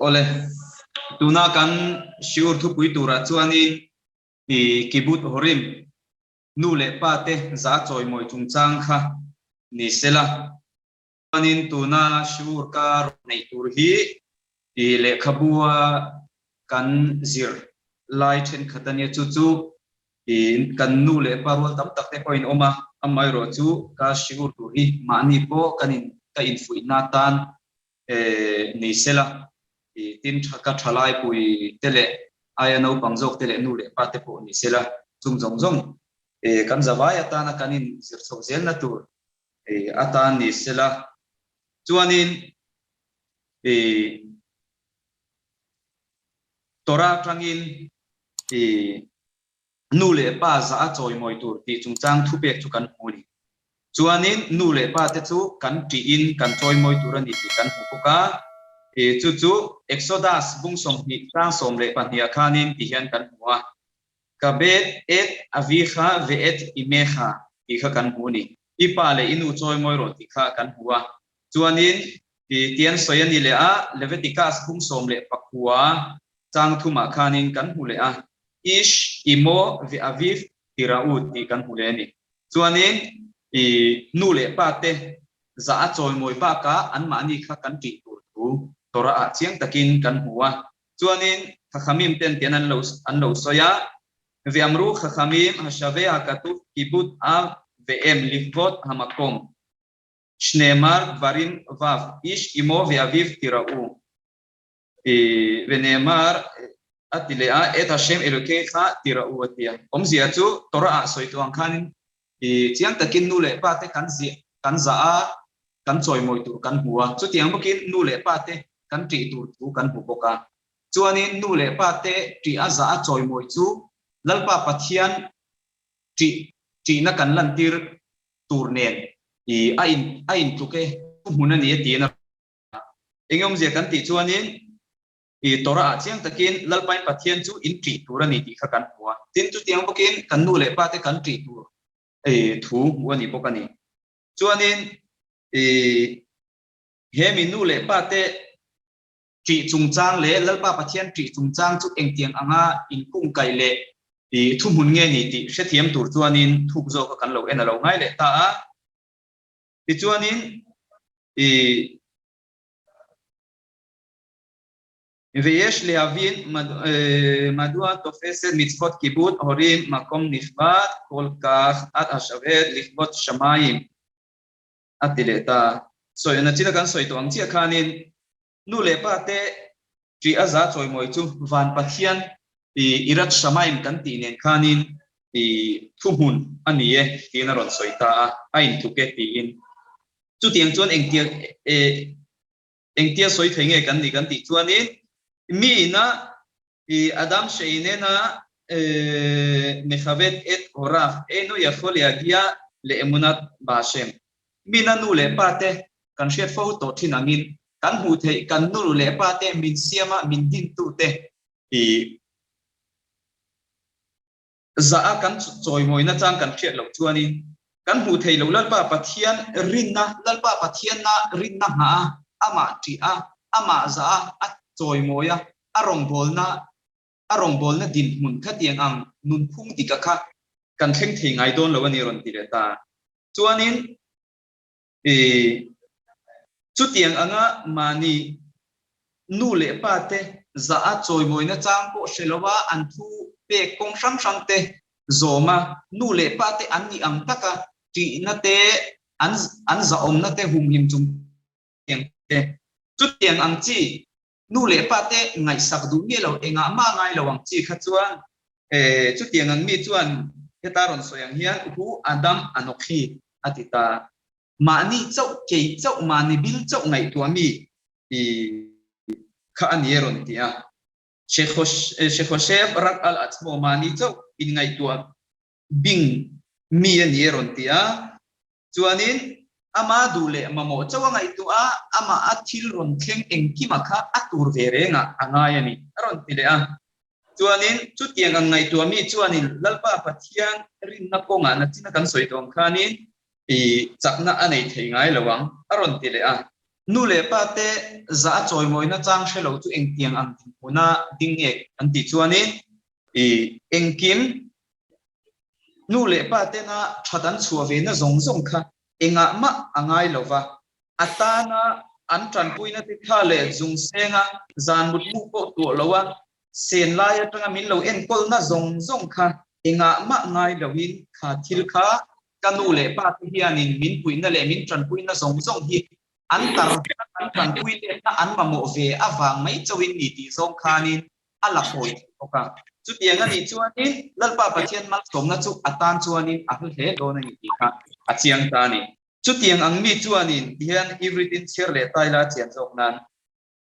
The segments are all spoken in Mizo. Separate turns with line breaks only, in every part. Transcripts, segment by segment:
Awle, tuna kan shiur thupui turah chuanin i Kibbutz Horim nu leh pa te za chawimawi chungchang kha ni sela. Chuanin tuna shiur ka rawn neih tur hi i lehkhabua kan zir lai thenkhat a nia, chu chu i kan nu leh pa rual tam tak te pawh in awm a, amaherawh chu ka shiur tur hi mahni pawh kan in ka infuihna tan ni sela, i tin tha ka thalai pui te leh aia naupang zawk te leh nu leh pa te pawh ni sela, chung zawng zawng kan zavai atana kan in zir chhoh zelna tur atan ni sela. Chuanin i Torah atangin i nu leh pa zah a chawimawi tur tih chungchang thupek chu kan hmu a ni. Chuanin nu leh pa te chu kan ṭihin kan chawimawi tur a ni tih kan hmu bawk a. I chu chu Exodus bung 20 tlang 12 ah khanin ti hian kan hmu a, Kabed et avicha ve'et imecha tih kha kan hmu a ni. I pa leh i nu chawimawi rawh tih kha kan hmu a. Chuanin i tian sawi a ni leh a, Leviticus bung 19 chang thumah khanin kan hmu leh a, Ish, imo ve'aviv tira'u tih kan hmu leh a ni. Chuanin i nu leh pa te zah a chawimawi bakah anmahni kha kan ṭih tur thu Torah ah chiang takin kan hmu a. Chuanin Chachamim ten tian an lo an lo sawi a, Ve'amru Chachamim hashaveh hakatuv kibud av ve'em livvot hamakom shneemar dvarim vav ish imo ve'aviv tira'u. I Veneemar a ti leh a, Et Hashem Elokeikha ti rawh u a ti a. Awmzia chu Torah ah sawi tuang khanin i chiang takin nu leh pa te kan ziah, kan zah a, kan chawimawi tur kan hmu a. Chutiang bawkin nu leh pa te kan ṭih tur thu kan hmu bawk a. Chuanin nu leh pa te ṭih a zah a chawimawi chu Lalpa Pathian ṭih ṭihna kan lantir tur nen i a in a intluk e, thuhmun a ni a tiin a. Eng awmzia kan tih chuanin i Torah ah chiang takin Lalpain Pathian chu in ṭih tur a ni tih kha kan hmu a. Tin, chutiang bawkin kan nu leh pa te kan ṭih tur i thu hmuh a ni bawk a ni. Chuanin i he mi nu leh pa te ṭih chungchang leh Lalpa Pathian ṭih chungchang chu engtiang anga inkungkaih leh i thuhmun nge ni tih hrethiam tur chuanin thuk zawka kan lo en a lo ngai leh ta a. Tichuanin i Veyesh lehavin madua tofeset mitzvot kibud horim makom nichbad kol kach ad hashaved lichvot shamayim a ti leh ta. Sawi nachina kan sawi tawh ang chiah khanin nu leh pa te ṭih a za chawimawi chu van Pathian i Irat Shamayim kan tih nen khanin i thuhmun a ni e tiin a rawn sawi ta a, a intluk e tiin. Chutiang chuan engtia e engtia sawi thei nge kan nih kan tih chuanin mi ina i Adam Sheinena e Mechaved et Horav Eino Yachol Yagia Le'emunat Ba'Hashem mi ina nu leh pa te kan hriat fo tawh thin angin kan hmuh theih kan nu leh pa te min siama min dintute i zah a kan chawimawina chang kan hriat loh chuanin kan hmuh theih loh Lalpa Pathian rinna, Lalpa Pathianna rinna nghah a, amah ṭih a, amah zah a, a chawimawi a, a rawngbawlna a rawngbawlna dinhmun khatiang ang nunphung dika kha kan thleng thei ngai dawn lo a ni rawn ti leh ta. Chuanin I chutiang anga mahni nu leh pa te zah a chawimawina chang pawh hre lo a, an thu pek kawng hrang hrang te zawm a, nu leh pa te an nih ang taka ṭihna te, an an zahawmna te humhim chung tiang te, chutiang ang chi nu leh pa te ngaihsak duh miah lo, engah mah ngai lo ang chi kha chuan chutiang ang mi chuan heta rawn sawi ang hian Hu Adam Anokhi a ti ta. Mahni chauh, kei chauh, mahni bil chauh ngaihtuah mi i kha a ni e rawn ti a. Shekhoshev Rak Al Atzmo mahni chauh inngaihtuah bing mi a ni e rawn ti a. Chuanin ama duh leh mamawh chauh a ngaihtuah a, amah a thil rawn thleng engkima kha a tur ve rengah a ngai a ni, a rawn ti leh a. Chuanin chutiang ang ngaihtuah mi chuanin Lalpa Pathian rinna kawngah nachina kan sawi tawh ang khanin i chakna a nei thei ngai lo ang, a rawn ti leh a. Nu leh pa te zah a chawimawina chang hre lo chu engtiang ang dinhmuna ding nge an tih chuanin i engkim nu leh pa tena that an chhuah ve na zawng zawng kha engah mah a ngai lo va, a tana an tanpuina te kha leh zung senga zan mutmu pawh tuah lo a, sen lai atanga min lo enkawlna zawng zawng kha engah mah ngai loin kha thil kha ka nu leh pa te hianin min puihna leh min tanpuina zawng zawng hi an tar vek a, kan tanpui letna an mamawh ve avang mai chauhin ni tih zawng khanin a la hawi thei bawk a. Chutiang a nih chuanin Lalpa Pathian malsawmna chu a tan chuanin a hlu hle dawn a ni tih kha a chiang ta a ni. Chutiang ang mi chuanin tihian Ivritin chhiar leh taila a chian zawk nan,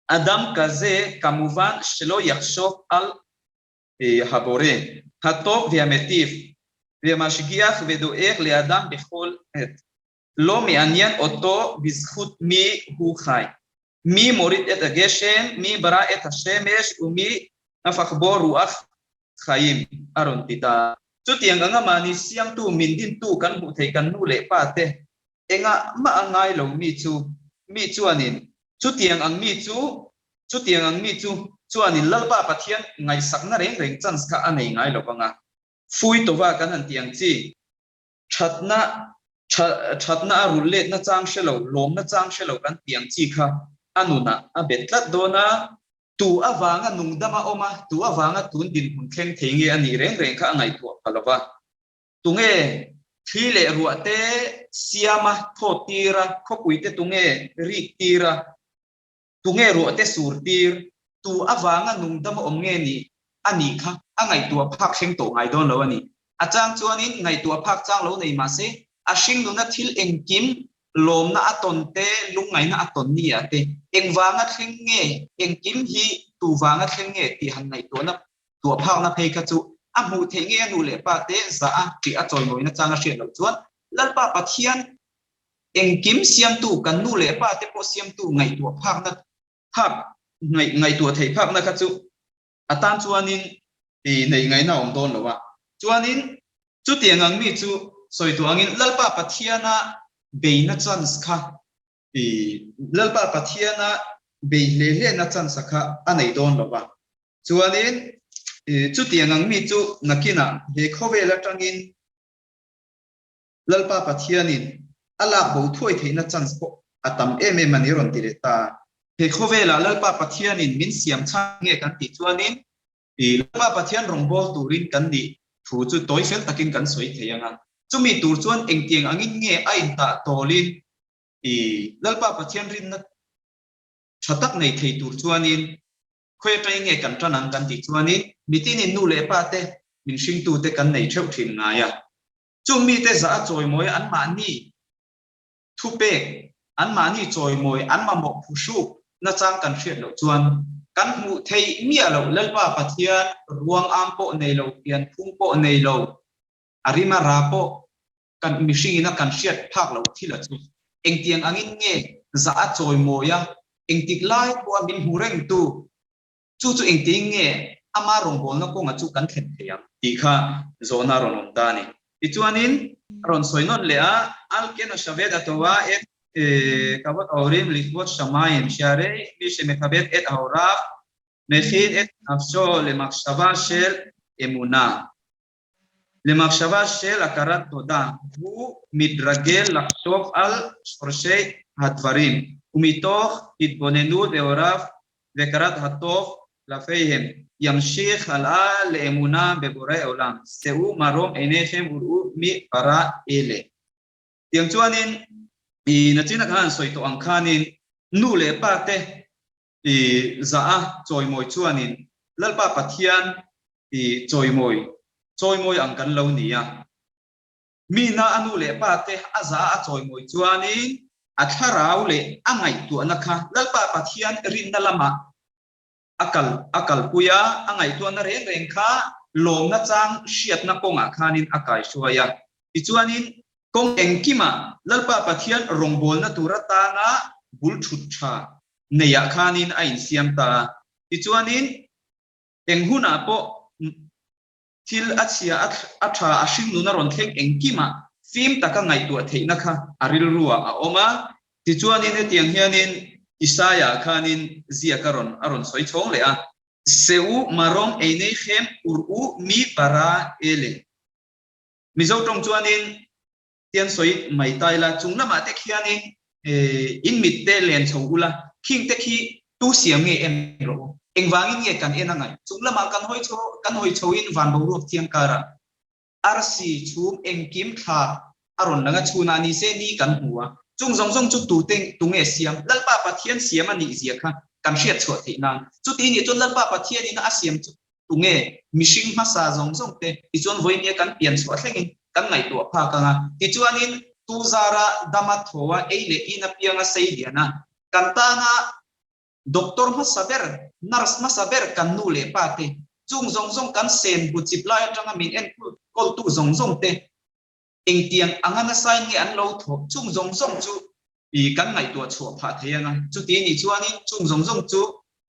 Adam kaze kamuvan shelo yakhshov al habore hatov vehametiv vemashgiach vedoeg leadam bechol et lo me'anyan oto bizchut mi hu chai mi morid et hageshem mi bara et hashemesh u mi nafach bo ruach chaim a rawn ti ta. Chutiang anga mahni siamtu min dintu kan hmuh theih kan nu leh pa te engah mah a ngai lo mi chu mi chuanin chutiang ang mi chu chutiang ang mi chu chuanin Lalpa Pathian ngaihsakna reng reng chance kha a nei ngai lo vang a. Fui tova kan han tih ang chi thatna thatna a rulh letna chang hre lo, lawmna chang hre lo kan tih ang chi kha a nunah a bet tlat dawn a. Tu avanga nungdam a awm a, tu avanga tun dinhmun thleng thei nge a nih reng reng kha a ngaihtuah pha lo va. Tunge thli leh ruah te siam a, thawt tir a, khawpui te tunge rik tir a, tunge ruah te sur tir, tu avanga nungdam a awm nge nih a nih kha a ngaihtuah phak thleng tawh ngai dawn lo a ni. A chang chuanin ngaihtuah phak chang lo nei mah se, a hringnuna thil engkim lawmna a tawn te, lungngaihna a tawn ni ah te, engvanga thleng nge, engkim hi tu vanga thleng nge tih han ngaihtuahna tuah phakna phei kha chu a hmuh theih nge a nu leh pa te zah a tih a chawimawina chang a hriat loh chuan Lalpa Pathian engkim siamtu kan nu leh pa te pawh siamtu ngaihtuah phakna phak ngaihtuah theih phakna kha chu a tan chuanin neih ngaihna a awm dawn lo a. Chuanin chutiang ang mi chu sawi duh angin Lalpa Pathiana beina chance kha Lalpa Pathiana bei hle hlena chance kha a nei dawn lo va. Chuanin chutiang ang mi chu nakinah he khawvel atangin Lalpa Pathianin a lak bo thuai theihna chance pawh a tam em em a ni rawn ti leh ta. He khawvelah Lalpa Pathianin min siam chhan nge kan tih chuanin Lalpa Pathian rawngbâwl turin kan nih thu chu tawi fel takin kan sawi thei ang a. Chumi tur chuan engtiang angin nge a intah tawlin Lalpa Pathian rinna tha tak nei thei tur chuanin Khawi atangin nge kan tan ang kan tih chuanin mitinin nu leh pa te min hringtute kan nei theuh thin ngai a. Chung mite zah a chawimawi anmahni thupek, anmahni chawimawi an mamawh phuhruk nachang kan hriat loh chuan kan hmuh theih miah loh Lalpa Pathian ruang am pawh nei lo, pianphung pawh nei lo, a rima ra pawh kan mihringin a kan hriat phak loh thil a chu engtiang angin nge zah a chawimawi a, engtik lai pawha min hmu rengtu chu chu engtiang nge ama rawngbawlna kawnga chu kan thlen thei ang tih kha zawhna a rawn awm ta a ni. Tichuanin a rawn sawi nawn leh a, Al ken a shaved a toa et kavod ahorim lichvot shamayim sharei mi shemekhabed et ahorav mechin et nafsho lemachshava shel emunah. Lemachshava shel hakarat toda, hu mitragel lachshov al shorshei hadvarim, umitoch hitbonenut behorav vehakarat hatov klafeihem, yamshich hal'a le'emuna beborei olam, se'u marom einechem ur'u mi bara ele. Tiang chuanin i nachina khan sawi tawh ang khanin nu leh pa te i zah a chawimawi chuanin Lalpa Pathian i chawimawi chawimawi ang kan lo ni a. Mina a nu leh pa te a zah a chawimawi chuanin a thlarau leh a ngaihtuahna kha Lalpa Pathian rinna lamah a kal a kalpui a, a ngaihtuahna reng reng kha lawmna chang hriatna kawngah khanin a kaihruai a. Tichuanin kawng engkimah Lalpa Pathian rawngbawlna tur atana bul thut tha neiah khanin a insiam ta a. Tichuanin. Eng hunah pawh thil a chhia a tha a hringnun a rawn thleng engkimah fim taka ngaihtuah theihna kha a rilruah a awm a. Tichuanin hetiang hianin Isaia khanin ziak a rawn a rawn sawi chhawng leh a. Se u marom einei khem ur u mi para ele. Mizo tawng chuanin tian sawi mai ta ila, chung lamah te khianin in mit te len chho ula, khing te khi tu siam nge en rawh u? Engvangin nge kan en a ngaih? Chung lamah kan hawi chho, kan hawi chhoin van boruak thiang karah arsi chhum engkim thla a rawn lang a, chhunah ni se ni kan hmu a, chung zawng zawng chu tute tunge siam? Lalpa Pathian siam a nih zia kha kan hriat chhuah theih nan. Chuti nih chuan Lalpa Pathianin a siam chu Tunge mihring hmasa zawng zawng te tichuan vawinia kan pian chhuah thlengin kan ngaihtuah phak ang a, tichuanin tu zara dama thaw a ei leh in apianga sei lian a, kan tana doctor hmasa ber, nurse hmasa ber kan nu leh pa te, chung zawng zawng kan sen bu chip lai atanga min enkawl kawltu zawng zawng te Engtiang anga nasain nge an lo thawh chung zawng zawng chu i kan ngaihtuah chhuah phah thei anga, chuti nih chuanin chung zawng zawng chu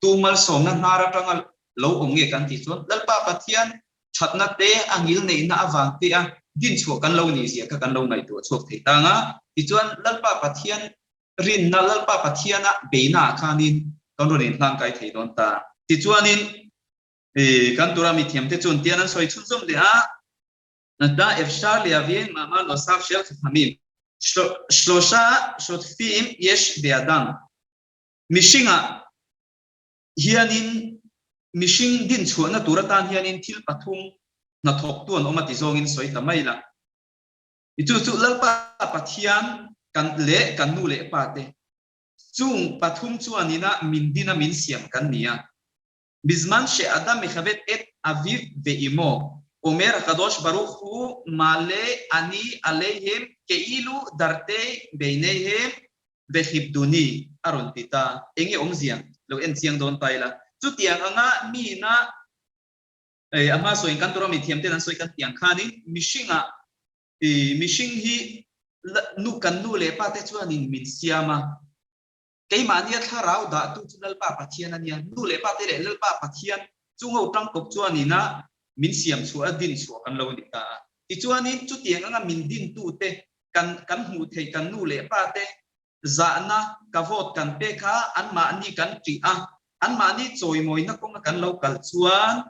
tu malsawmna hnar atanga lo awm nge kan tih chuan Lalpa Pathian thatna te a ngil neihna avang te a dinchhuah kan lo nih zia kha kan lo ngaihtuah chhuak thei ta anga, tichuan Lalpa Pathian rinna Lalpa Pathiana beina ah khanin kan rawn inhlangkai thei dawn ta. Tichuanin i kan tura mithiamte chuan tian an sawi chhunzawm leh a. Nata efshar leavin mama nosaf shel chachamim shlosha shotfim yesh beadam Mihringah hianin mihring dinchhuahna tur atan hianin thil pathum hnathawktu an awm a ti zawngin sawi ta mai la. Chu chu Lalpa Pathian kan leh kan nu leh pa te chung pathum chuanina min dina min siam kan ni a. Bizman she Adam mechabed et aviv ve imo, Omer HaKadosh Baruch Hu male ani aleihem keilu dartei beineihem vechibduni a rawn ti ta. Enge awmzia lo en chiang dawn ta ila. Chutiang anga mina a hma sawiin kan tura mithiam ten an sawi kan tih ang khanin mihringah mihring hi nu kan nu leh pa te chuanin min siam a. Keimahnia thlarau dahtu chu Lalpa Pathian a nia. Nu leh pate leh Lalpa Pathian chungo tangkawp chuanina min siam chhuah a, din chhuah kan lo ni ta a. Tichuanin chutiang anga min dintute kan kan hmuh theih kan nu leh pate zahna ka vote kan pek a, anmahni kan ṭih a, anmahni chawimawina kawnga kan lo kal chuan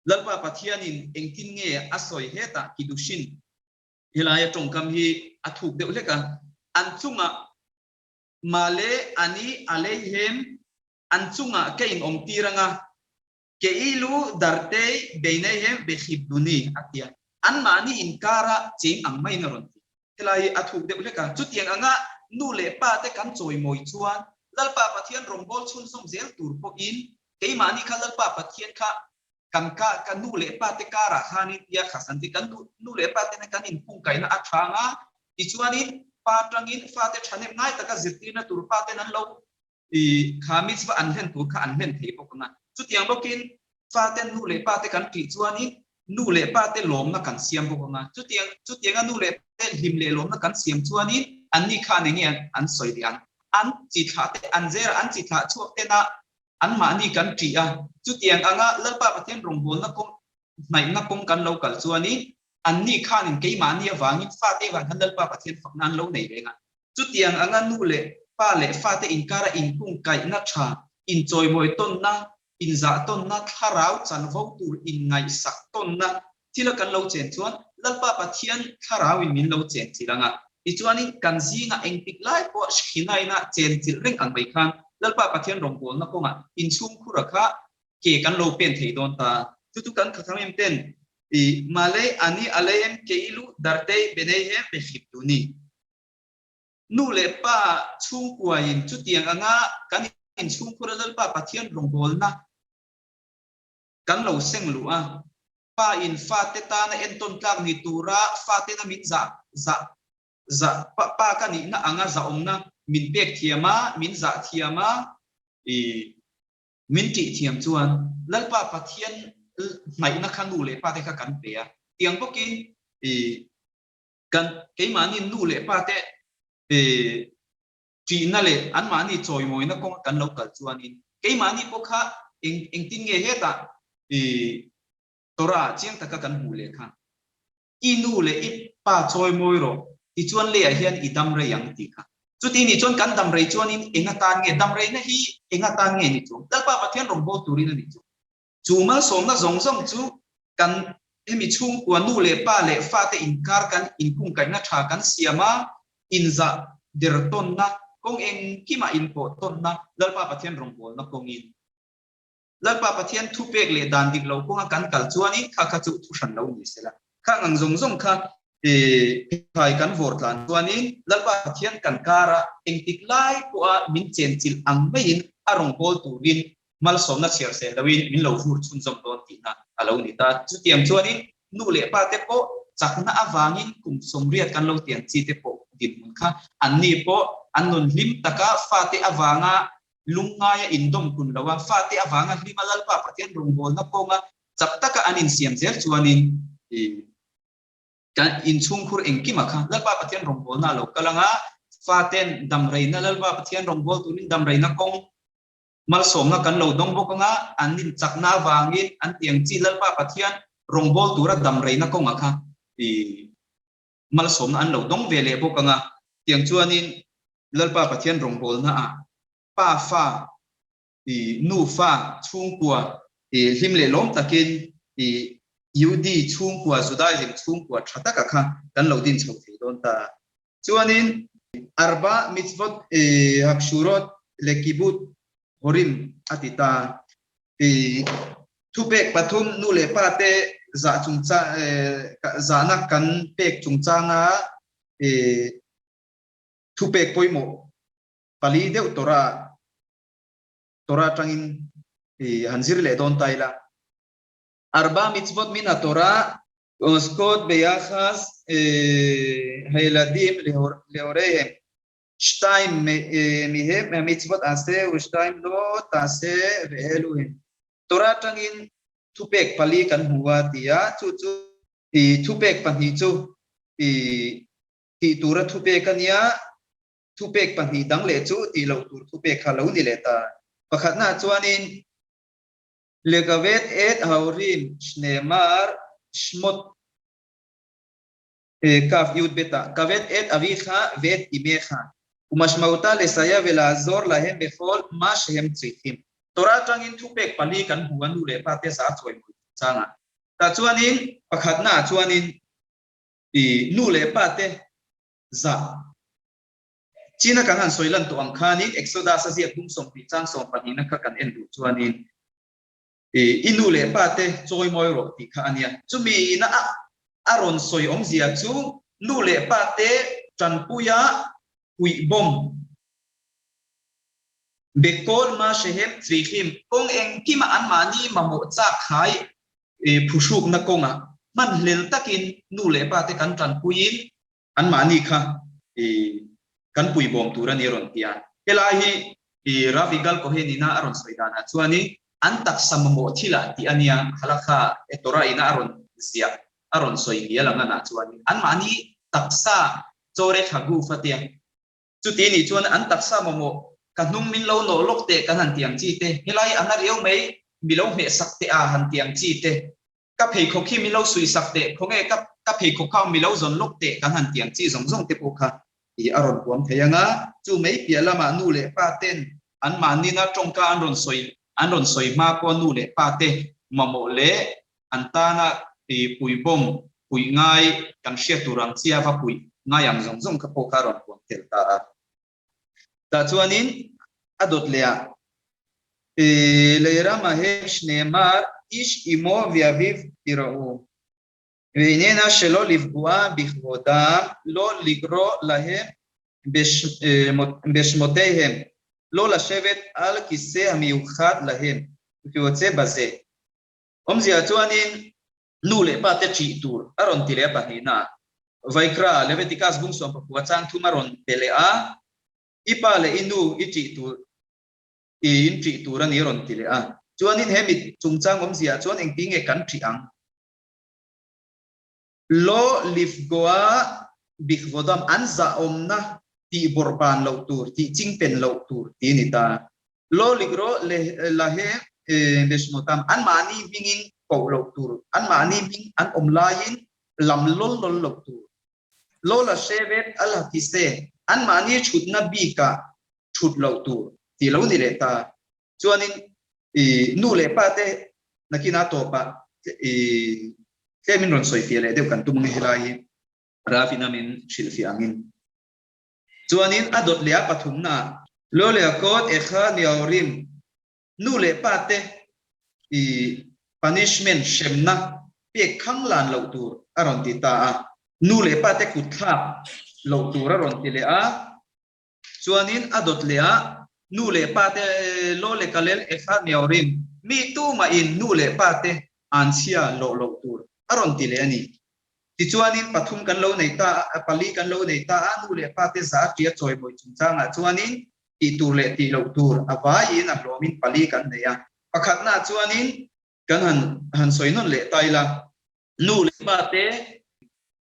Lalpa Pathianin engtin nge a sawi hetah Kiddushin helaia tawngkam hi a thuk deuh hlek a, an chungah Male ani aleihem an chungah ka inawm tir anga, Keilu dartei beineihem bekhibduni a ti a, anmahni inkara cheng ang maiin a rawn ti. Helai hi a thuk deuh hlek a, chutiang anga nu leh pa te kan chawimawi chuan Lalpa Pathian rawngbâwl chhunzawm zel tur pawhin keimahni kha Lalpa Pathian kha Kan ka ka nu leh pa te karah khanin tia khas an ti. Kan nu nu leh pa tena kan inpungkaihna a thang a, tichuanin pa tangin fate thahnem ngai taka zirtirna tur pa ten an lo i kha mitzvah an hlen tur kha an hlen thei bawk ang a. Chutiang bawkin faten nu leh pa te kan tih chuanin nu leh pa te lawmna kan siam bawk ang a. Chutiang chutianga nu leh pa te hlim leh lawmna kan siam chuanin anni khan eng nge an sawi leh ang? An chi thlah te an zera an chi thlah chhuak tena Anmahni kan ṭih a, chutiang anga Lalpa Pathian rawngbawlna kawng hnaihna kawng kan lo kal chuanin anni khanin keimahni avangin fate vang khan Lalpa Pathian fakna an lo nei reng a. Chutiang anga nu leh pa leh fate inkara inkungkaihna ṭha, inchawimawi tawnna, inzah tawnna, thlarau chanvo tur inngaihsak tawnna Thila kan lo chen chuan Lalpa Pathian thlarauin min lo chen chilh ang a, tichuanin kan zingah engtik lai pawh Shekhinah-ina chen chilh reng ang mai khan Lalpa Pathian rawngbawlna kawngah inchhungkhura kha ke kan lo pen thei dawn ta. Chu chu kan khatham em ten i Malei ani Aleim Keilu Dartei Beneihem Bekhibduni. Nu leh pa chhungkuain chutiang anga kan inchhungkhura Lalpa Pathian rawngbawlna kan lo seng luh a, pa in fate tana entawn tlak ni tura fatena min zah zah zah pa pa ka nihna anga zahawmna min pek thiam a, min zah thiam a, i min tih thiam chuan Lalpa Pathian hnaihna kha nu leh pate kha kan pe a, tiang bawkin i kan keimahni nu leh pate i Ṭihna leh anmahni chawimawina kawnga kan lo kal chuanin keimahni pawh kha eng engtin nge hetah? I Torah chiang taka kan hmuh leh kha, I nu leh i pa chawi mawi rawh, tichuan leiah hian i dam rei ang tih kha. Chuti nih chuan kan dam rei chuanin eng atan nge dam reina hi eng atan nge ni chuang? Lalpa Pathian rawngbâwl turin a ni chuang. Chu malsawmna zawng zawng chu kan hemi chhungkua nu leh pa leh fate inkar kan inkungkaihna tha kan siam a, inzah der tawnna, kawng engkimah inpawh tawnna Lalpa Pathian rawngbawlna kawngin Lalpa Pathian thupek leh dan dik lo kawnga kan kal chuanin kha kha chu thu hran lo ni sela. Khang ang zawng zawng kha phai kan vawr tlan chuanin Lalpa Pathian kan kara engtik lai pawha min chenchilh ang maiin a rawngbâwl turin malsawmna chhiar sel loin min lo vur chhunzawm dawn tihna a lo ni ta. Chutiang chuanin nu leh pa te pawh chakna avangin kum 80 kan lo tiang chi te pawh dinhmun kha anni pawh an nun hlim taka fate avanga lungngaia indawm kun lo a, fate avanga hlima Lalpa Pathian rawngbawlna kawnga chak taka an insiam zel chuanin Kan inchhungkhur engkima kha Lalpa Pathian rawngbawlna a lo kal ang a, faten damreina Lalpa Pathian rawngbâwl turin damreina kawng malsawmna kan lo dawng bawk ang a, an inchakna avangin an tiang chi Lalpa Pathian rawngbâwl tura damreina kawngah kha i malsawmna an lo dawng ve leh bawk ang a. Tiang chuanin Lalpa Pathian rawngbawlnaah pa fa i nufa chhungkua i hlim leh lawm takin i Yudi chhungkua, Judaism chhungkua tha taka kha kan lo din chho thei dawn ta. Chuanin Arba mitzvot i hakshurot le kibut horim a ti ta. I thupek pathum nu leh pa te zah chungchang zahna kan pek chungchanga i thupek pawimawh pali deuh Torah Torah atangin i han zir leh dawn ta ila. Arba mitzvot min ha-Torah oskot beyachas hayeladim lehorehem shtayim mihem mitzvot aseh u shtayim lo taseh ve'elu hem. Torah atangin thupek pali kan hmu a ti a, chu chu i thupek pahnih chu i tih tura thupek a nia, Thupek pahnih dang leh chu tih loh tur thupek kha lo ni leh ta. Pakhatnaah chuanin, Lekavet et haurim shnemar shmot kaf yud betah kavet et avicha vet imecha umashmauta lesaya velazor lahem bechol ma shehem tzrichim. Torah atangin thupek pali kan hmu a nu leh pa te za chawi mawi chungchangah. Tah chuanin pakhatnaah chuanin i nu leh pa te zah. China kan han sawi lan tawh ang khanin Exodus a ziak bung 20 chang 12 na kha kan en duh chuanin i nu leh pa te chawi mawi rawh tih kha a nia. Chumi ina a a rawn sawi awmzia chu nu leh pa te tanpuia puih bawm Bekkawl ma Shehem Tzrihlim kawng engkima anmahni mamawh chak khai phuhrukna kawngah hmanhlel takin nu leh pa te kan tanpuiin anmahni kha kan puibawm tur a ni a rawn ti a. Helai hi Rav Igal Cohen ina a rawn sawi danah chuanin an taksa mamawh thilah tih a nia, Halakha e Torah ina a rawn ziah a rawn sawi ni a lang anah chuanin anmahni taksa chawrek ha guf a tia. Chuti nih chuan an taksa mamawh ka hnung min lo nawh lawk teh kan han ti ang chi te, helai a na riau mai mi lo hmeh sak teh a han ti ang chi te, Ka pheikhawk hi min lo suih sak teh, khawnge ka ka pheikhawk kha mi lo zawn lawk teh kan han tiang chi zawng zawng te pawh kha i a rawn huam thei ang a, chu mai piah lamah nu leh pa ten an mahnina tawngka an rawn sawi an rawn sawi hma pawh nu leh pa te mamawh leh an tana i puibawm puih ngai kan hriat tur ang chia va puih ngai ang zawng zawng kha pawh kha a rawn huam tel ta a. Tah chuanin a dawt leh ah, Lei rama he Shneemar ish imo viaviv ti rawh u. Veinena shelo livgua bikhvodam lo ligro lahem beshmoteihem lo lashevet al kise hamiukhad lahem vkiyotse baze. Awmzia chuanin nu leh pa te ṭih tur a rawn ti leh a pahnihna ah. Vaikra, Leviticus bung 19 chang thum a rawn pe leh a, I pa leh i nu i ṭih tur i in ṭih tur a ni a rawn ti leh a. Chuanin he mi chungchang awmzia ah chuan engti nge kan ṭih ang? Lo Lifgoa Bikhvodam an zahawmna tih bawrhban loh tur, tih chingpen loh tur ti a ni ta. Lo Ligro Lahe. Beshmotam, anmahni hmingin koh loh tur, anmahni hming an awm laiin lam lawl lawl loh tur. Lo la hre vet a la ti se, anmahni thutna bikah thut loh tur tih lo ni leh ta. Chuanin i nu leh pa te nakina tawpah i tlemin rawn sawifiah leh deuh kan tum ang e helai hi Ravina min hrilhfiah angin. Chuanin a dawt leh a pathumnaah. Lo leh a kawt ekha niaurim nu leh pa te i punishment hremna pek khang lan loh tur a rawn ti ta a. Nu leh pa te kut thlak loh tur a rawn ti leh a. Chuanin a dawt leh a nu leh pa te lo leh kalel ekha niaurim mi tumahin nu leh pa te an chhia lawh loh tur a rawn ti leh a ni. Tichuanin pathum kan lo nei ta a, pali kan lo nei ta a, nu leh pa te za tia chawimawi chungchangah chuanin tih tur leh tih loh tur a vaiin a hlawmin pali kan nei a. Pakhatnaah chuanin kan han han sawi nawn leh ta ila, nu leh pa te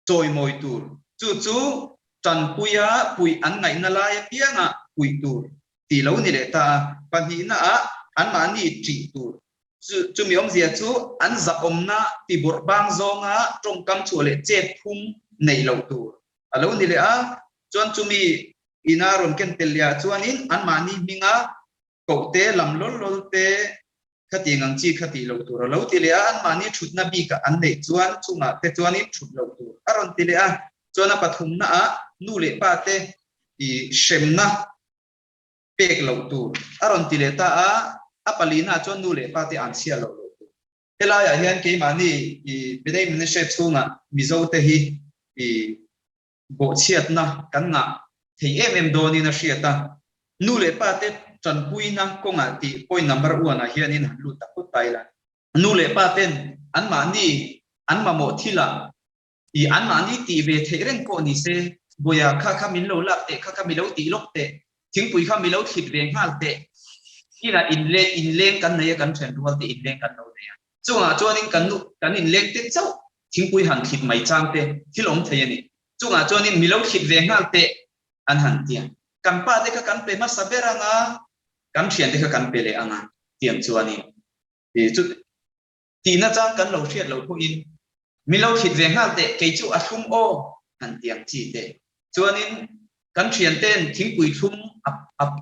chawimawi tur, chu chu tanpuia puih an ngaihna lai apiangah puih tur tih lo ni leh ta a. Pahnihnaah anmahni ṭih tur, Chu chumi awmzia chu an zahawmna tibawrh bang zawnga tawngkam chhuah leh chet phung neih loh tur a lo ni leh a. Chuan chumi ina rawn ken tel leh ah chuanin anmahni hminga koh te, lam lawl lawl te khatiang ang chi kha tih loh tur a lo ti leh a. Anmahni thutna bikah an neih chuan chungah te chuanin thut loh tur a rawn ti leh a. Chuan a pathumna ah nu leh pa te i hremna pek loh tur a rawn ti leh ta a, a palina chuan nu leh pa te an chhiat loh loh tur. Helaiah hian keimahni i Bnei Menashe chhungah Mizo te hi i bawhchhiatna kan ngah thei em em dawnin a hriat a, nu leh pa te tanpuina kawngah tih point number one ah hianin han lut tak phawt ta ila. Nu leh pa ten anmahni an mamawh thilah I anmahni tih ve theih reng pawh ni se, Bawiha kha kha min lo lak teh, kha kha mi lo tih lawk teh, thingpui kha mi lo thlit ve nghal teh, inah inleng inleng kan nei a, kan then rual te inleng kan lo nei a. Chungah chuanin kan nu kan inleng te chauh thingpui han thlit mai chang te thil awm thei a ni. Chungah chuanin mi lo thlit ve nghal teh an han ti a. Kan pa te kha kan pe hmasa ber ang a, kan thian te kha kan pe leh ang a, tiang chuanin i chu Tihna chang kan lo hriat loh pawhin min lo thlit ve nghal teh, kei chu a thlum aw han ti ang chi te. Chuanin kan thiante'n thingpui thlum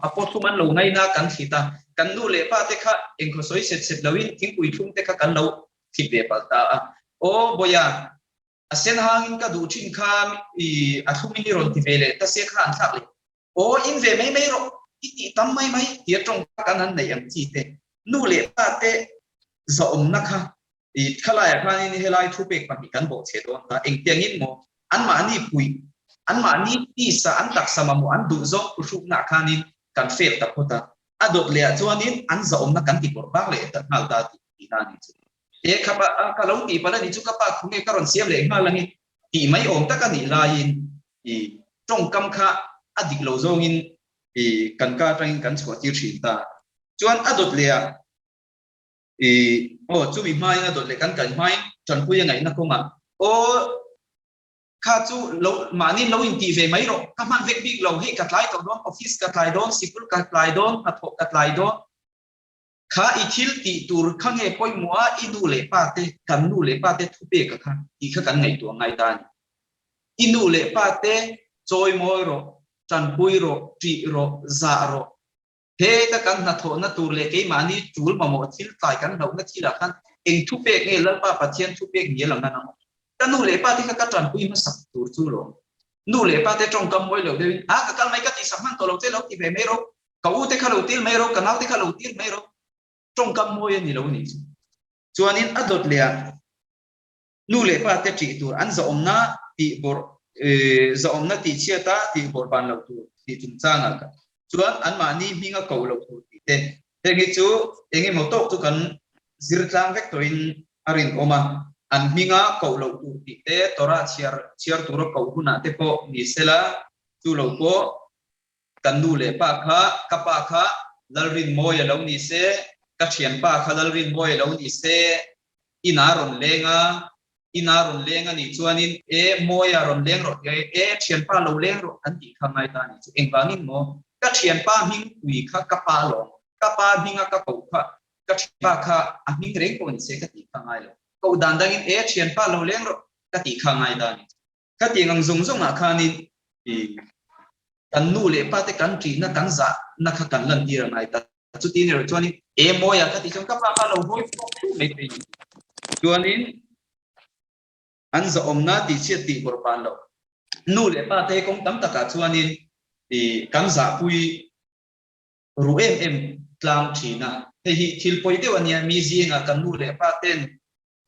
a paw thlum an lo ngaina kan thlit a, kan nu leh pa te kha engkhaw sawi set set loin thingpui thlum te kha kan lo thlit ve palh ta a. Aw Bawiha, a sen hangin ka duh thin kha i a thlumin i rawn ti ve leh ta sia kha an thlak leh. Aw in ve mai mai rawh, i tih tam mai mai tia tawngka kan han neih ang chi te, nu leh pa te zahawmna kha i thalaiah khanin helai thupek pahnih kan bawhchhe dawn ta, engtiangin maw anmahni puih, anmahni tisa an taksa mamawh an duh zawng phuhruknaah khanin kan fail ta phawt a, a dawt lehah chuanin an zahawmna kan ti bawrh bang leh ta nghal ta tih tihna a ni chu. E khapa ka lo tih palh a ni chu ka pa khu nge ka rawn siam leh nghal ange tih mai awm tak a nih laiin i tawngkam kha a dik lo zawngin i kan ka atangin kan chhuah tir thin ta. Chuan a dawt leh ah i aw chumi hmain a dawt leh kan kal hmain tanpui a ngaihna kawngah aw kha chu lo mahni lo intih ve mai rawh ka hman vek bik lo hei ka tlai tawh dawn office ka tlai dawn sikul ka tlai dawn hnathawh ka tlai dawn Kha i thil tih tur kha nge pawimawh a, i nu leh pa te, kan nu leh pa te thupek a kha tih kha kan ngaihtuah ngai ta a ni. I nu leh pa te chawimawi rawh, tanpui rawh, ṭih rawh, zah rawh. Heta kan hnathawhna tur leh keimahni ṭul mamawh thil tlai kan hlauhna thilah khan eng thupek nge Lalpa Pathian thupek ni a lang nan ang aw? Ka nu leh pa te kha ka tanpui hmasak tur chu lawm. Nu leh pa te ṭawngkam mawi lo deuhin, A ka kal mai ka tihsak hman tawh lo che lo ti ve mai rawh. Ka u te kha lo tir mai ro, ka nau te kha lo tir mai ro. Tawngkam mawi a ni lo nih chu. Chuanin a dawt leh ah nu leh pa te ṭih tur an zahawmna tih bawrh zahawmna tih chhiat a tih bawrh ban loh tur tih chungchang ah chuan anmahni hming a ko loh tur tih te. Heng hi chu eng emaw tawk chu kan zir tlang vek tawhin a rinawm a, an hminga koh loh tur tih te Torah chhiar chhiar tura koh hunah te pawh ni sela chu lo pawh Kan nu leh pa kha, ka pa kha Lalrinmawi a lo ni se, ka thianpa kha Lalrinmawi a lo ni se, ina rawn leng a, ina rawn leng a nih chuanin e Mawia rawn leng rawh tia e thianpa lo leng rawh an tih kha ngai ta a nih chu. Engvangin maw? Ka thianpa hmingpui kha ka pa alawm, ka pa hminga ka koh kha. Ka thianpa kha a hming reng pawh ni se ka tih kha ngai lo. Koh dan dangin e thianpa lo leng rawh ka tih kha ngai dan ni. Khatiang ang zawng zawngah khanin kan nu leh pa te kan ṭihna kan zahna kha kan lantir a ngai ta. Chutin erawh chuanin e mawia ka tih chuan ka pa kha lo hawi fawk fawk mai thei ni. Chuanin an zahawmna tihchhiat tih bawrh pan lo. Nu leh pa te kawng tam takah chuanin kan zahpui ru em em tlang thin a. Hei hi thil pawi deuh a nia, mi zingah kan nu leh pa ten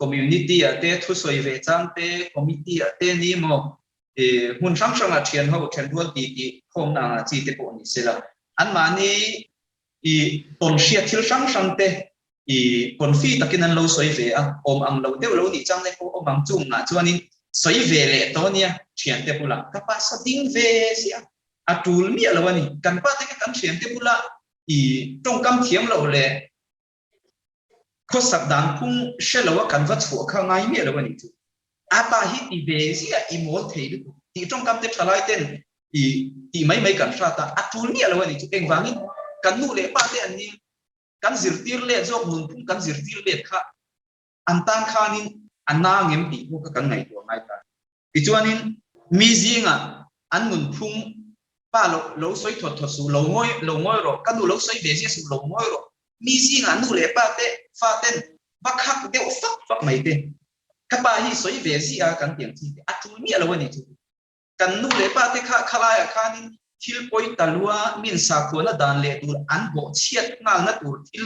community ah te thusawi ve chang te, committee ah te ni maw hmun hrang hrangah thian ho thenrual ti tih khawmna angah chi te pawh ni sela. Anmahni i tawnhriat thil hrang hrang te i confi takin an lo sawi ve a, awm ang lo deuh lo nih chang te pawh awm ang chungah chuanin sawi ve leh tawh nia thiante bulah ka pa sa ding ve si a, a tul miah lo a ni. Kan pa te kha kan thiante bula i tawngkam thiam loh leh khawsak dan phung hre lo a kan va chhuah kha ngai miah lo a nih chu. A pa hi ti ve ziah i mawl thei lutuk tih tawngkam te thalai ten i tih mai mai kan hrat a, a tul miah lo a nih chu. Engvangin kan nu leh pa te an nia kan zirtir let zawk nunphung kan zirtir let kha an tan khanin a na ngem tih pawh kha kan ngaihtuah ngai ta. Tichuanin mi zingah an nunphung pa lo lo sawi thawt thawt suh, lo ngawi lo ngawi rawh, ka nu lo sawi ve ziah suh, lo ngawi rawh. Mi zingah nu leh pa te fa ten va khak deuh fak fak mai te, ka pa hi sawi ve ziah a kan ti ang chi te, a tul miah lo a ni chu. Kan nu leh pa te kha khalaiah khanin thil pawi ta lua min sakhuana dan leh tur an bawhchhiat nghalna tur thil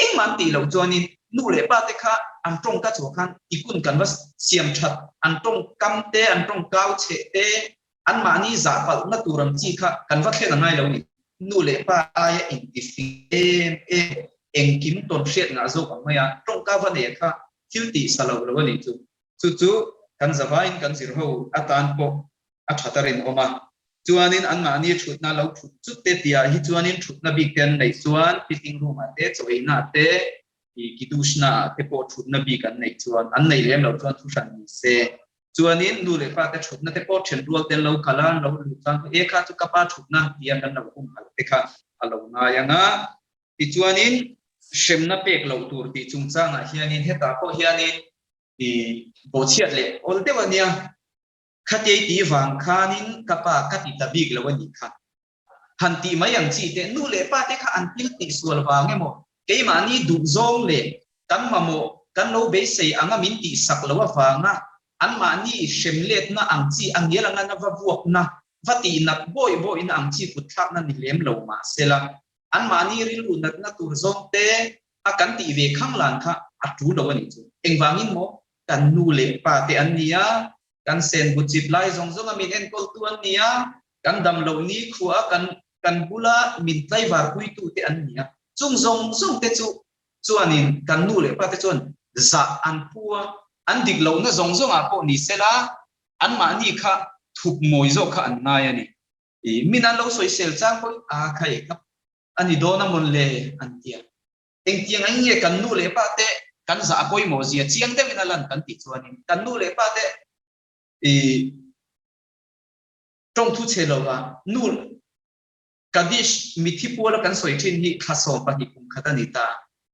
engmah an tih loh chuanin nu leh pa te kha an tawngka chhuah khan tikun kan va siam that, an tawngkam te, an tawngkau chheh te, anmahni zah palhna tur ang chi kha kan va thlen a ngai lo ni. Nu leh pa aia intifing em em, engkim tawn hriat ngah zawk ang mai a, tawngka va nei kha thil tih sa lo lo a nih chu. Chu chu kan zavaiin kan zir ho atan pawh a that a rinawm a. Chuanin anmahni thutna lo thut chut te tihah hi chuanin thutna bik te an neih chuan fitting room ah te, chaw eina ah te, kiddushna ah te pawh thutna bik an neih chuan an neih lem loh chuan thu hran ni se. Chuanin nu leh pa te thutna te pawh then rual te an lo kal a, an lo luh chuan e kha chu ka pa thutna tia kan lo humhalh te kha a lo ngai ang a. Tichuanin hremna pek loh tur tih chungchangah hianin hetah pawh hianin i bawhchhiat leh awl deuh a nia. Khatei tih vang khanin ka pa ka ti ta bik lo a nih kha. Han tih mai ang chi teh, nu leh pa te kha an thil tih sual vang emaw, keimahni duhzawng leh kan mamawh kan lo beisei anga min tih sak lo avanga anmahni hrem letna ang chi a ngial anga na va vuakna, va tih nat bawih bawihna ang chi kutthlakna ni lem lo mahsela, anmahni rilru natna tur zawng te a kan tih ve khang lan kha a tul lo a nih chu. Engvangin maw kan nu leh pa te an ni a, kan sen bu chip lai zawng zawnga min enkawltu an ni a, kan dam loh ni khua a kan kan bula min tlaivar puitu te an ni a. Chung zawng zawng te chu chuanin kan nu leh pa te chuan zah an phu a, an dik lohna zawng zawngah pawh ni sela anmahni kha thup mawi zawk kha an ngai a ni. I min an lo sawisel chang pawhin a khai ka a ni dawn a mawn le an ti a. Engtiang ang nge kan nu leh pa te kan zah a pawimawh zia chiang deuhin a lan kan tih chuanin kan nu leh pa te i tawngthu chhe lova nu Kaddish mithi puala kan sawi thin hi thla 12 kum khat a ni ta.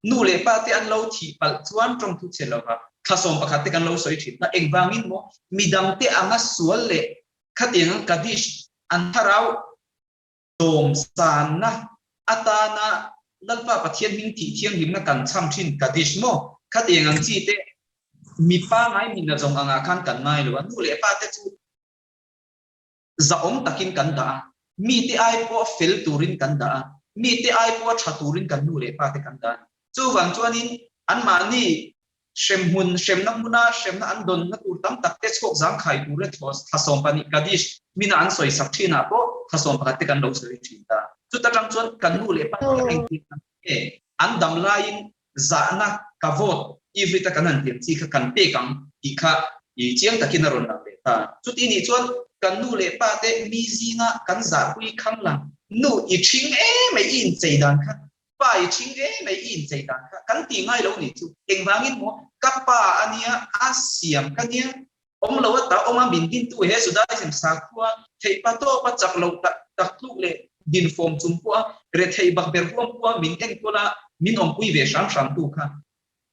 Nu leh pa te an lo thih palh chuan tawngthu chhe lova thla 11 te kan lo sawi thin ta. Engvangin maw midang te anga sual leh khatiang ang Kaddish an thlarau Dawmsanna atana Lalpa Pathian hming tih thianghlimna kan chham thin Kaddish maw? Khatiang ang chi te mi pangai mina zawng angah khan kan ngai lo a, nu leh pa te chu zahawm takin kan dah a, mite ai pawh fel turin kan dah a, mite ai pawh tha turin kan nu leh pa te kan dah a ni. Chuvang chuanin anmahni Hremhmun, hremna hmuna hremna an dawnna tur tam tak te chhuak zangkhai tur leh thla 12 Kaddish mina an sawi sak thinah pawh thla 11 te kan lo sawi thin ta. Chuta tang chuan kan nu leh pa te kha engtin an nge an dam laiin zahna ka vote Ivrit a kan han tiam chi kha kan pek ang tih kha i chiang takin a rawn lang leh ta. Chuti nih chuan kan nu leh pa te mi zinga kan zahpui khang lang nu i thing emai i inchei dan kha Pa i ṭhing ve mai i inchei dan kha kan tih ngai lo nih chu. Engvangin maw ka pa a nia, a siam ka nia, awm lo a ta awm a min dintu he Judaism sakhua theih pa tawp a chak lo tak tak tluk leh Dinfawm chung pawha retheih bak ber huam pawha min enkawl a, min awmpui ve hram hram tu kha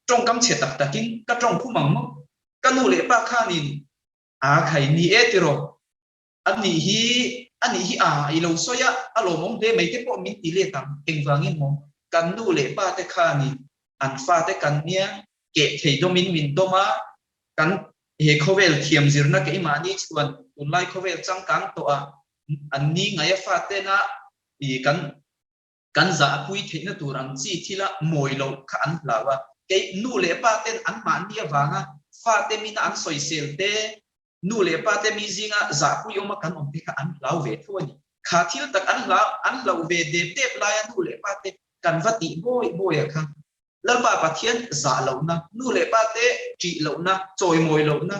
tawngkam chhe tak takin ka tawng khum ang maw? Ka nu leh pa khanin a khai ni e tiraw? A nih hi, a nih hi a i lo sawi a, a lawmawm hle mai te pawh min ti let ang. Engvangin maw? Kan nu leh pa te khanin an fate kan nia keh thei dawmin min dawm a, kan he khawvel thiam zirna keimahni chuan tunlai khawvel changkang tawh ah an ni ngaia fatena i kan kan zah a pui theihna tur ang chi thila mawi loh kha an hlau a. Kei nu leh pa ten an mahni avanga fate mina an sawisel te, nu leh pa te mi zinga zahpui awma kan awm te kha an hlau ve tho a ni. Kha thil tak an hlau an hlauh ve dep dep laia nu leh pa te kan va tih bawi bawi a kha Lalpa Pathian zah lohna, nu leh pa te ṭih lohna, chawimawi lohna,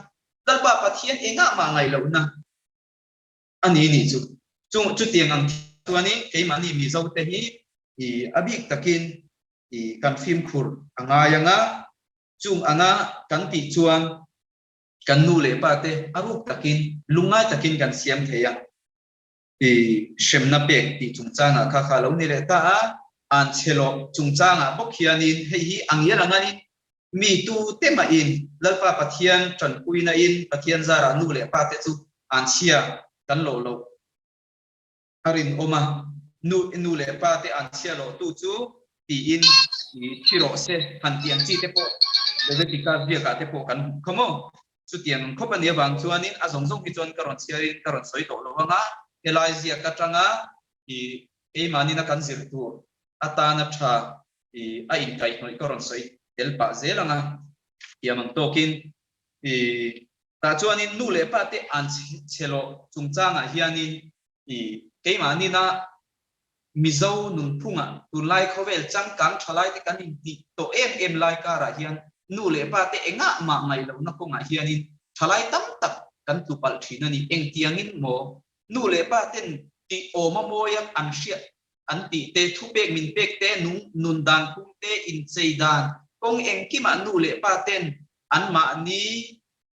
Lalpa Pathian engah mah ngaih lohna a ni nih chu. Chu chutiang ang chuanin keimahni Mizo te hi i a bik takin i kan fimkhur a ngai ang a, chung anga kan tih chuan kan nu leh pa te a ruk takin lungngai takin kan siam thei a. I hremna pek tih chungchangah kha kha a lo ni leh ta a, an chhe loh chungchangah bawk hianin hei hi a ngial ang anin mi tute mahin Lalpa Pathian tanpuina in Pathian zarah nu leh pa te chu an chhia kan loh loh a rinawm a, nu nu leh pa te an chhia loh tu chu tiin i thi rawh se han tih ang chi te pawh Leviticus biakah te pawh kan hmuh kha maw? Chutiang ang khawp a nih avang chuanin a zawng zawng hi chuan ka rawn chhiarin ka rawn sawi tawh lo ang a, helai ziak atanga i keimahnin a kan zir tur atana tha i a inkaihhnawih ka rawn sawi tel pah zel ang a, thiam ang tawkin i tah chuanin nu leh pa te an chhe loh chungchangah hianin i keimahnin a Mizo nunphungah tunlai khawvel changkang thalaite kan intih tawh em em lai karah hian nu leh pa te engah mah ngaih lohna kawngah hianin thalai tam tak kan tlu palh thin a ni. Engtiangin maw nu leh pa ten tih awma mawia an hriat an tih te, thupek min pek te, nung nun dan phung te, inchei dan kawng engkimah nu leh pa ten anmahni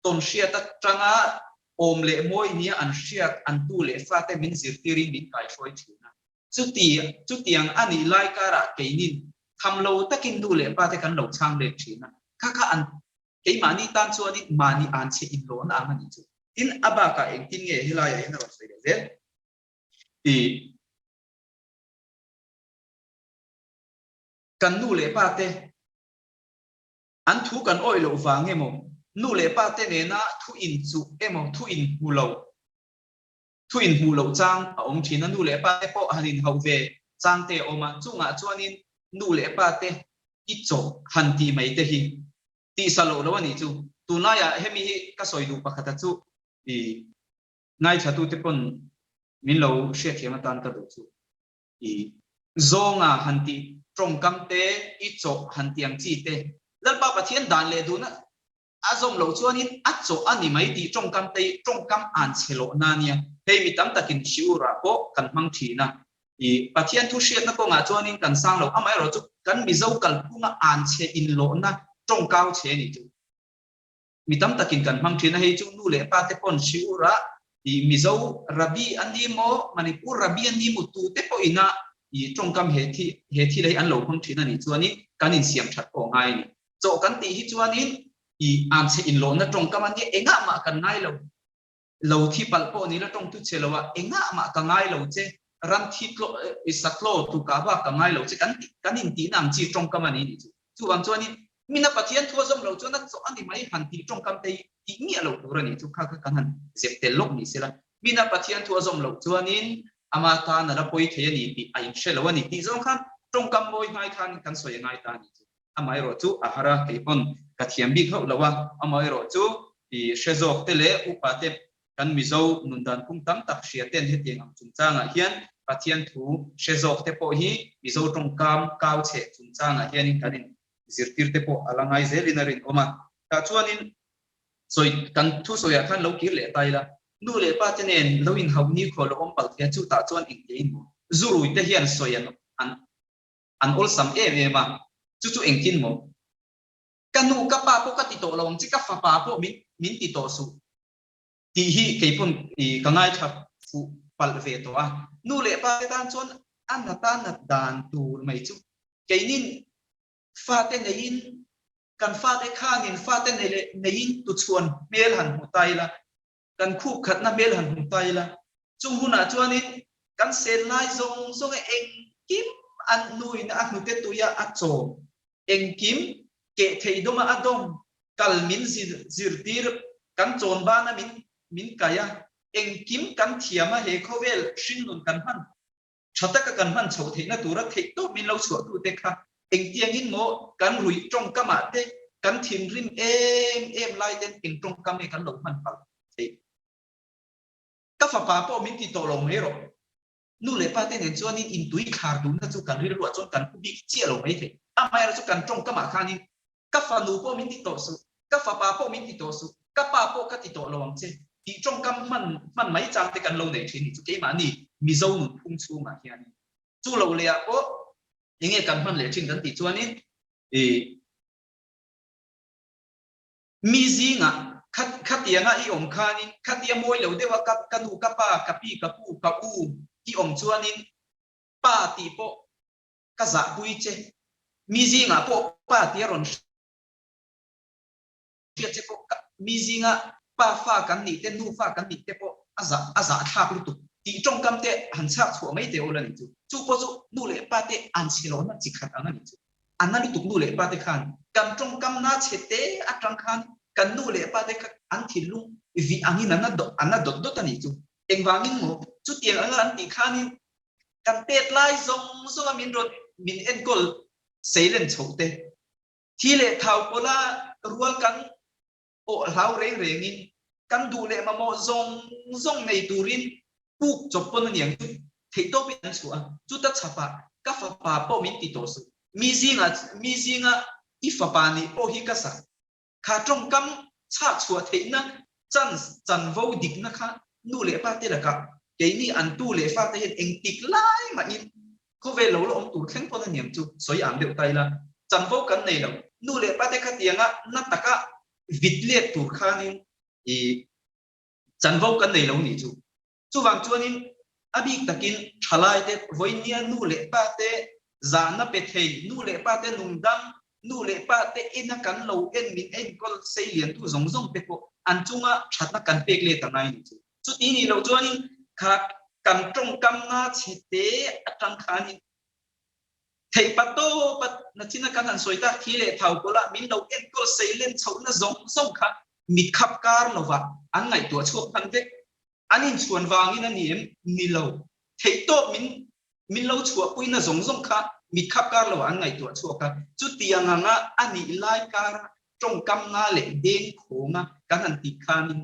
tawnhriat atanga awm leh mawi nia an hriat an tu leh fate min zirtirin min kaihruai thin a. Chuti, chutiang a nih lai karah keinin tham lo takin nu leh pate kan lo chhang let thin a. Kha kha an keimahni tan chuanin mahni an chhe inlawhna ang a nih chu. Tin, a bakah engtin nge helaiah hian a rawn sawi leh zel tih kan nu leh pate An thu kan awih loh vang emaw, nu leh pa te nena thu inchuh emaw, thu inhmu lo, thu inhmuh loh chang a awm thin a, nu leh pa te pawh han inhauh ve chang te a awm a, chungah chuanin nu leh pa te i chawh han tih mai te hi tihsa loh lo a nih chu. Tunlaiah hemi hi ka sawi duh pakhata chu i ngaithlatute pawn min lo hriatthiam atan ka duh chu. I zawnga han tih tawngkam te, i chawh han tih ang chi te, Lalpa Pathian dan leh duhna a zawm loh chuanin a chawh a ni mai tih tawngkam te hi tawngkam an chhe lohna a nia. Hei mi tam takin shiur-ah pawh kan hmang thin a. I Pathian thu hriatna kawngah chuanin kan sang lo, amaherawhchu kan Mizo kalphunga an chhe inlawhna tawngkau chhe a nih chu. Mi tam takin kan hmang thin a, hei chu nu leh pa te pawn Shiur ah i Mizo Rabbi an ni maw, Manipur Rabbi an ni maw tute pawhin a i tawngkam he thi he thil hi an lo hmang thin a nih chuanin kan insiam that pawh ngai a ni. Chawh kan tih hi chuanin i anchhe inlawhna tawngkam a nia engah mah kan ngai lo. Lo thi palh pawh ni la tawng tu che lo a, engah mah ka ngai lo che, ram thi tlaw i sa tlaw tu ka bak ka ngai lo che kan tih kan intihna ang chi tawngkam a ni nih chu. Chuvang chuanin mina Pathian thu a zawm lo chuan a chawh a ni mai han tih tawngkam te hi tih miah lo tur a ni chu kha kha kan han zep tel lawk ni sela. Mina Pathian thu a zawm loh chuanin ama tan a la pawi thei a ni tih a inhre lo a ni tih zawng khan tawngkam mawi hnai khan kan sawi a ngai ta a ni chu. Amaherawh chu a har a, kei pawn ka thiam bik hauh lo a, amaherawh chu i hre zawk te leh upa te kan Mizo nun dan phung tam tak hria ten hetiang ang chungchangah hian Pathian thu hre zawk te pawh hi Mizo tawngkam kau chheh chungchangah hianin kan in zirtir te pawh a la ngai zelin a rinawm a. Tah chuanin sawi kan thu sawiah khan lo kir leh ta ila, nu leh pa te nen lo inhauh nikhua lo awm palh thei a, chutah chuan engtiangin maw zurui te hian sawi an an an awlsam em em a, chu chu engtin maw? Ka nu ka pa pawh ka ti tawh lo ang che, ka fapa pawh min min ti tawh suh tih hi kei pawn i ka ngaithla fuh. palh ve tawh a. Nu leh pa te tan chuan a nat a nat dan tur mai chu keinin fate neiin kan fate khanin fate nei leh neiin tuchhuan hmel han hmu ta ila, kan khup khatna hmel han hmu ta ila, chung hunah chuanin kan sen lai zawng zawng e engkim an nuin a hnute tuia a chawm, engkim keh thei dawma a dawm, kal min zirtir, kan chawn bana min min kai a, engkim kan thiam a he khawvel hringnun kan hman tha taka kan hman chhoh theihna tura theih tawp min lo chhuahtute kha engtiangin maw kan ruih tawngkamah te kan thinrim em em lai ten eng tawngkam nge kan lo hman palh theih. Ka fapa pawh min ti tawh lo mai rawh. Nu leh pa te nen chuanin intui thlar duhna chu kan rilruah chuan kan pu bik chiah lo mai thei. Amaherawhchu kan tawngkamah khanin Ka fanu pawh min ti tawh suh, ka fapa pawh min ti tawh suh, ka pa pawh ka ti tawh lo ang che tih tawngkam hman hman mai chang te kan lo nei thin ni chu keimahni Mizo nunphung chhungah hianin chu lo leh ah pawh enge kan hman leh thin kan tih chuanin ih mi zingah kha khatianga i awm khanin khatia mawi lo deuha ka ka nu ka pa ka pi ka pu ka u i awm chuanin pa tih pawh ka zahpui che, mi zingah pawh pa tia rawn hriat che pawh ka, mi zinga pa fa kan nih te, nu fa kan nih te pawh a zah a zahthlak lutuk tih tawngkam te han chhak chhuah mai teh awl a nih chu. Chu pawh chu nu leh pa te an chhe lohna chi khat ang a nih chu. A na lutuk nu leh pa te khan kan tawngkam na chhe te atang khan kan nu leh pa te kha an thinlung vih angin an na an na dawt dawt a nih chu. Engvangin maw chutiang anga an tih khanin Kan pet lai zawng zawnga min rawn min enkawl seilen chhoh te, thi leh thau pawla rual kan awh hlau reng rengin kan duh leh mamawh zawng zawng nei turin puk chawp pawn a niang chu theihtawpin an chhuah a, chuta chhapah ka fapa pawh min ti tawh suh, mi zingah mi zinga i fapa nih pawh hi ka sak Kha tawngkam chhah chhuah theihna chance chanvo dikna kha nu leh pa te lakah keini an tu leh fa te hian engtik lai mahin khawvel lo la awm tur thleng pawn a niang chu sawi ang deuh ta ila chanvo kan nei lo. Nu leh pa te khatianga na taka vit let tur khanin i chanvo kan nei lo nih chu. Chuvang chuanin a bik takin thalaite vawinia nu leh pate zahna pe thei, nu leh pate nungdam, nu leh pate ina kan lo en min enkawl sei liantu zawng zawng te pawh an chunga thatna kan pek let a ngai ni chu. Chuti nih loh chuanin kha kan tawngkamna chhe te atang khanin theihpa tawpa nachina kan han sawi tak thi leh thau pawlah min lo enkawl sei len chhohna zawng zawng kha mitkhap kar lova an ngaihtuah chhuak hman vek. An inchhuan vangin a ni em? Ni lo. Theihtawp min min lo chhuahpuina zawng zawng kha mitkhap kar loah an ngaihtuah chhuak a. Chutiang anga a nih lai kara tawngkamna leh dengkhawnga kan han tih khanin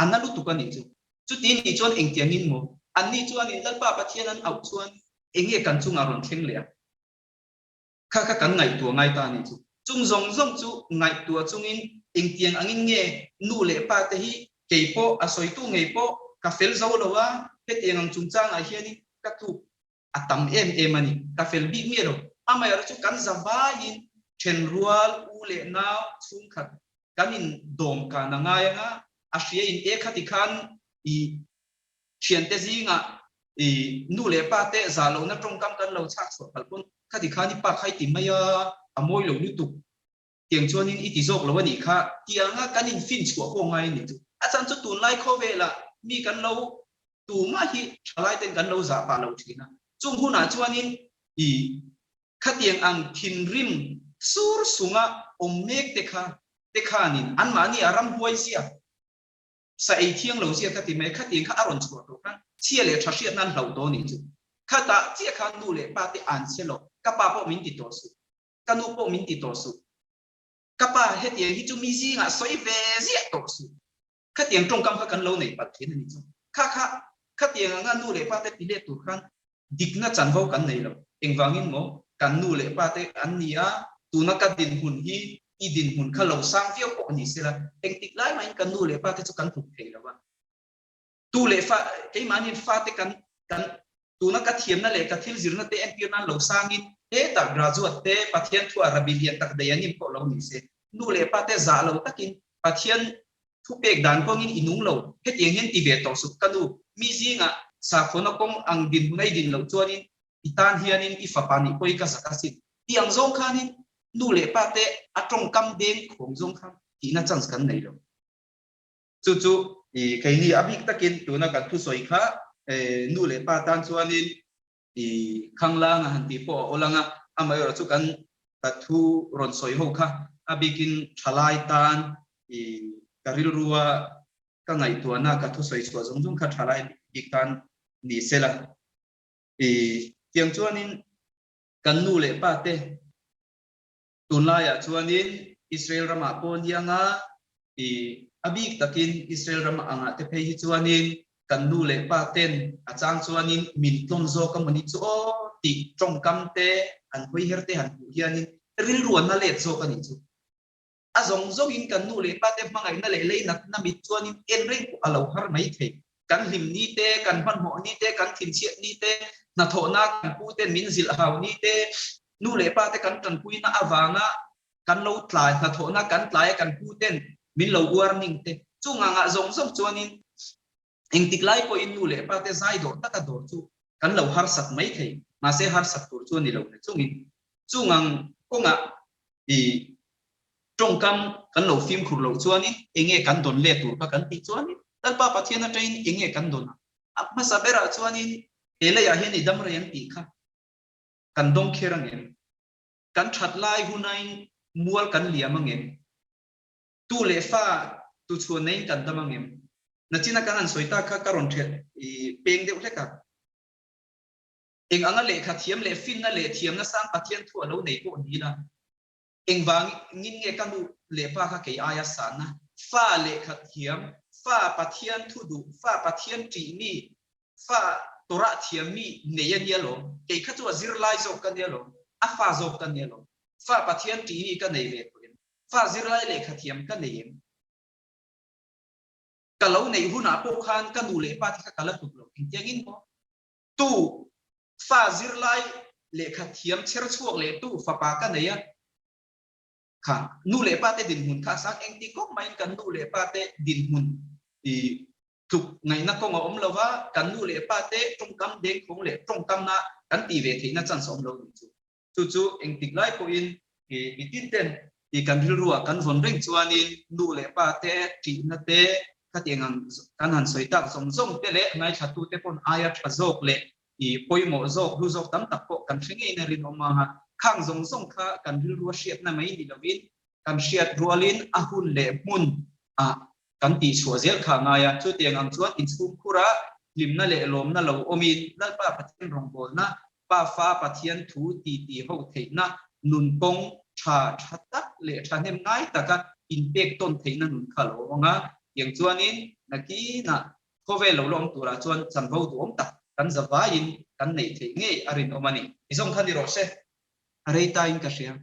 a na lutuk a nih chu. Chuti nih chuan engtiangin maw? Anni chuanin Lalpa Pathian an auh chuan enge kan chungah rawn thleng leh a? Kha kha kan ngaihtuah ngai ta a nih chu. Chung zawng zawng chu ngaihtuah chungin engtiang angin nge nu leh pa te hi kei pawh a sawitu ngei pawh ka fel zo lo a, hetiang ang chungchangah hianin ka tluk a tam em em a ni, ka fel bik miah lo. Amaherawhchu chu kan za vaiin thenrual, u leh nau, chhungkhat kan indawm kan a ngai anga, a hria in e khati khan i thiante zingah i nu leh pa te zah lohna tawngkam kan lo chhak chhuah palh pawn khati khan i pa kha i ti mai a, a mawi lo lutuk tiang chuanin i ti zawk lo a nih kha tianga kan infin chhuah pawh ngai a nih chu. A chhan chu tunlai khawvelah mi kan lo tumah hi thalai ten kan lo zah pah lo thin a, chung hunah chuanin i khatiang ang thinrim sur sunga awm mek te kha te khanin anmahni a ramhuai zia Sa ei thiang lo zia ka ti mai, khatiang kha a rawn chhuah tawh khan chhia leh tha hriat nan hlauh tawh nih chu. Khatah chiah khan nu leh pa te an che lo, ka pa pawh min ti tawh suh, ka nu pawh min ti tawh suh, ka pa hetiang hi chu mi zingah sawi ve ziah tawh suh, khatiang tawngkam kha kan lo nei palh thin a nih chu. Kha kha khatiang anga nu leh pa te ti let tur khan dikna chanvo kan nei lo. Engvangin maw kan nu leh pa te an ni a, tuna ka dinhmun hi i dinhmun kha lo sang viau pawh ni sela, engtik lai mahin kan nu leh pa te chu kan tluk thei lo a. Tu leh fa, keimahniin fate kan kan tuna ka thiamna leh ka thil zirna te entir nan lo sangin hetah graduate te Pathian thu a rabi lian tak daih an in pawh lo ni se, nu leh pa te zah lo takin Pathian thupek dan kawngin i nung lo, hetiang hian ti ve tawh suh ka nu. Mi zingah sakhawnna kawng ang dinhmun a i din loh chuanin i tan hianin i fapa nih pawh i ka zak asin tih ang zawng khanin nu leh pa te a tawngkam deng khawng zawng khan tihna chance kan nei lo. Chu chu keini a bik takin tuna kan thusawi kha nu leh pa tan chuanin i khanglang a han tih pawh a awl ang a, amaherawhchu chu kan ka thu rawn sawi ho kha a bikin thalai tan i ka rilrua ka ngaihtuahna ka thusawi chhuah zawng zawng kha thalai bik tan ni sela. I tiang chuanin kan nu leh pa te Tunlaiah chuanin Israel ramah pawh ni anga i a bik takin Israel ram angah te phei hi chuanin kan nu leh pa ten a chang chuanin min tlawn zawk a mawni chu aw tih tawngkam te an hawi her te han hmuh hianin rilru an la let zawk a nih chu. A zawng zawngin kan nu leh pa te hmangaihna leh leinatna mit chuanin en reng pawh a lo har mai thei. Kan hlim ni te, kan hmanhmawh ni te, kan thinchhiat ni te, hnathawhna kan pu ten min zilh hau ni te, Nu leh pa te kan tanpuina avanga kan lo tlai hnathawhna kan tlai a kan pu ten min lo warning te chung angah zawng zawng chuanin engtik lai pawhin nu leh pa te zai dawh taka dawr chu kan lo harsat mai thei mahse harsat tur chu a ni lo na chungin chung ang kawngah i tawngkam kan lo fimkhur loh chuanin enge kan dawn let tur kha kan tih chuanin Lalpa Pathian atangin enge kan dawn a a hmasa berah chuanin he leiah hian i dam rei ang tih kha Kan dawng kher ang em? Kan that lai hunain mual kan liam ang em? Tu leh fa tu chhuan neiin kan dam ang em? Nachina kan han sawi tak kha ka rawn ṭhelh i peng deuh hlek a. Eng anga lehkha thiam leh finna leh thiamna sang Pathian thu a lo nei pawh ni ila, engvangin nge ka nu leh pa kha kei aia sanna fa lehkha thiam, fa Pathian thu duh, fa Pathian ṭih mi Fa Torah thiam mi nei a nia lawm, kei kha chu a zirlai zawk ka nia lawm, a fa zawk ka nia lawm. Fa Pathian ṭih mi ka nei ve tawh em? Fa zirlai lehkha thiam ka nei em? Ka lo neih hunah pawh khan ka nu leh pa te kha ka la tluk lo engtiangin maw? Tu fa zirlai lehkha thiam chher chhuak leh tu fapa ka nei a, kha nu leh pa te dinhmun kha a sang engti kawng mahin kan nu leh pa te dinhmun i Tluk ngaihna kawng a awm lo va, kan nu leh pa te tawngkam dengkhawng leh tawngkamna kan tih ve theihna chance a awm lo nih chu. Chu chu engtik lai pawhin i mi tin ten i kan rilruah kan vawn reng chuanin nu leh pa te ṭihna te khatiang ang kan han sawi tak zawng zawng te leh ngaithlatute pawn aia ṭha zawk leh i pawimawh zawk hlu zawk tam tak pawh kan hre ngeiin a rinawm ang a. Khang zawng zawng kha kan rilrua hriatna mai ni lovin kan hriat rualin a hun leh hmun ah kan tihchhuah zel kha a ngai a, chutiang ang chuan inchhungkhura hlimna leh lawmna lo awmin Lalpa Pathian rawngbawlna, Pafa Pathian thu titi ho theihna, nun kawng tha tha tak leh thahnem ngai taka inpek tawn theihna nun kha a lo awm ang a, tiang chuanin nakinah khawvel lo la awm turah chuan chanvo duhawm tak kan zavaiin kan neih theih ngei a rinawm a ni. I zawng kha ni rawh se, a rei tain ka hria.